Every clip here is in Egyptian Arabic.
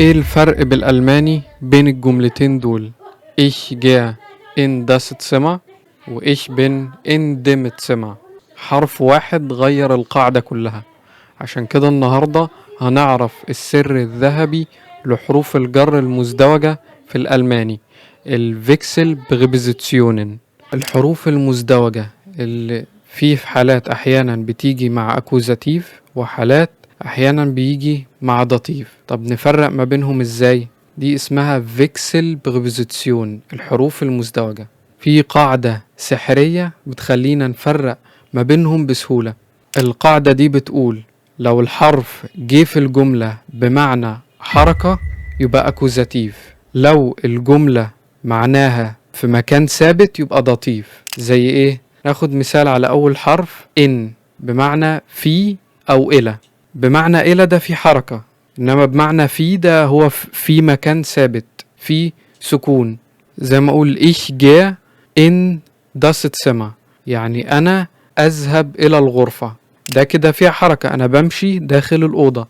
ايه الفرق بالألماني بين الجملتين دول؟ Ich gehe in das Zimmer و Ich bin in dem Zimmer. حرف واحد غير القاعدة كلها. عشان كده النهاردة هنعرف السر الذهبي لحروف الجر المزدوجة في الألماني، ال Wechselpräpositionen. الحروف المزدوجة اللي في حالات أحيانا بتيجي مع Akkusativ وحالات أحيانا بيجي مع Dativ. طب نفرق ما بينهم ازاي؟ دي اسمها Wechselpräposition، الحروف المزدوجة. في قاعدة سحرية بتخلينا نفرق ما بينهم بسهولة. القاعدة دي بتقول لو الحرف جه في الجملة بمعنى حركة يبقى Akkusativ، لو الجملة معناها في مكان ثابت يبقى Dativ. زي ايه؟ ناخد مثال على أول حرف in بمعنى في أو إلى. بمعنى إلى ده في حركة، إنما بمعنى في ده هو في مكان ثابت، في سكون. زي ما أقول ich gehe in das Zimmer، يعني أنا أذهب إلى الغرفة. ده كده فيها حركة، أنا بمشي داخل الأوضة،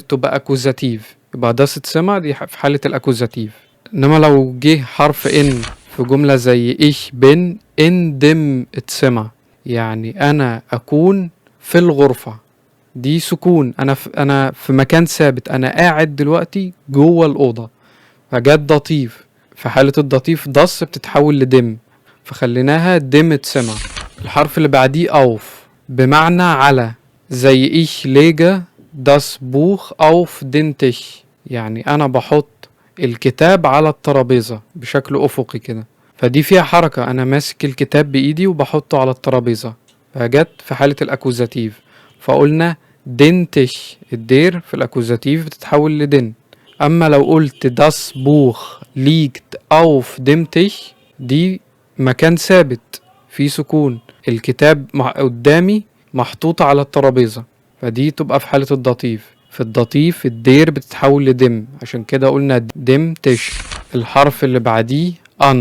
تبقى Akkusativ. يبقى das Zimmer دي في حالة ال Akkusativ. إنما لو جه حرف in في جملة زي ich bin in dem Zimmer، يعني أنا أكون في الغرفة، دي سكون، أنا في مكان ثابت، أنا قاعد دلوقتي جوه الأوضة، فجت Dativ. في حالة ال Dativ das بتتحول ل dem، فخليناها dem Zimmer. الحرف اللي بعديه auf بمعنى على، زي ich lege das Buch auf den Tisch، يعني أنا بحط الكتاب على الترابيزة بشكل أفقي كده، فدي فيها حركة، أنا ماسك الكتاب بإيدي وبحطه على الترابيزة، فجت في حالة ال Akkusativ. فقلنا den Tisch، ال der في ال Akkusativ بتتحول ل den. أما لو قلت das Buch liegt auf dem Tisch، دي مكان ثابت في سكون، الكتاب قدامي محطوط على الترابيزة، فدي تبقى في حالة ال Dativ. في ال Dativ ال der بتتحول ل dem، عشان كده قلنا dem Tisch. الحرف اللي بعديه an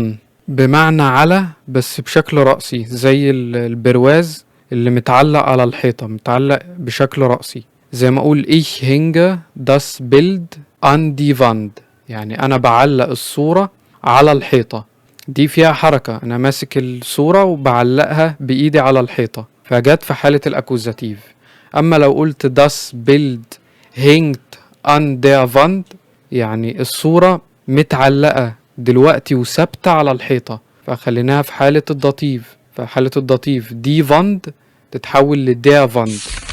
بمعنى على، بس بشكل رأسي، زي البرواز اللي متعلق على الحيطة، متعلق بشكل رأسي. زي ما أقول ich hänge das Bild an die Wand، يعني أنا بعلق الصورة على الحيطة. دي فيها حركة، أنا ماسك الصورة وبعلقها بإيدي على الحيطة، فجت في حالة ال Akkusativ. أما لو قلت das Bild hängt an der Wand، يعني الصورة متعلقة دلوقتي وثابتة على الحيطة، فخليناها في حالة ال Dativ. فحالة ال Dativ die Wand تتحول ل der Wand.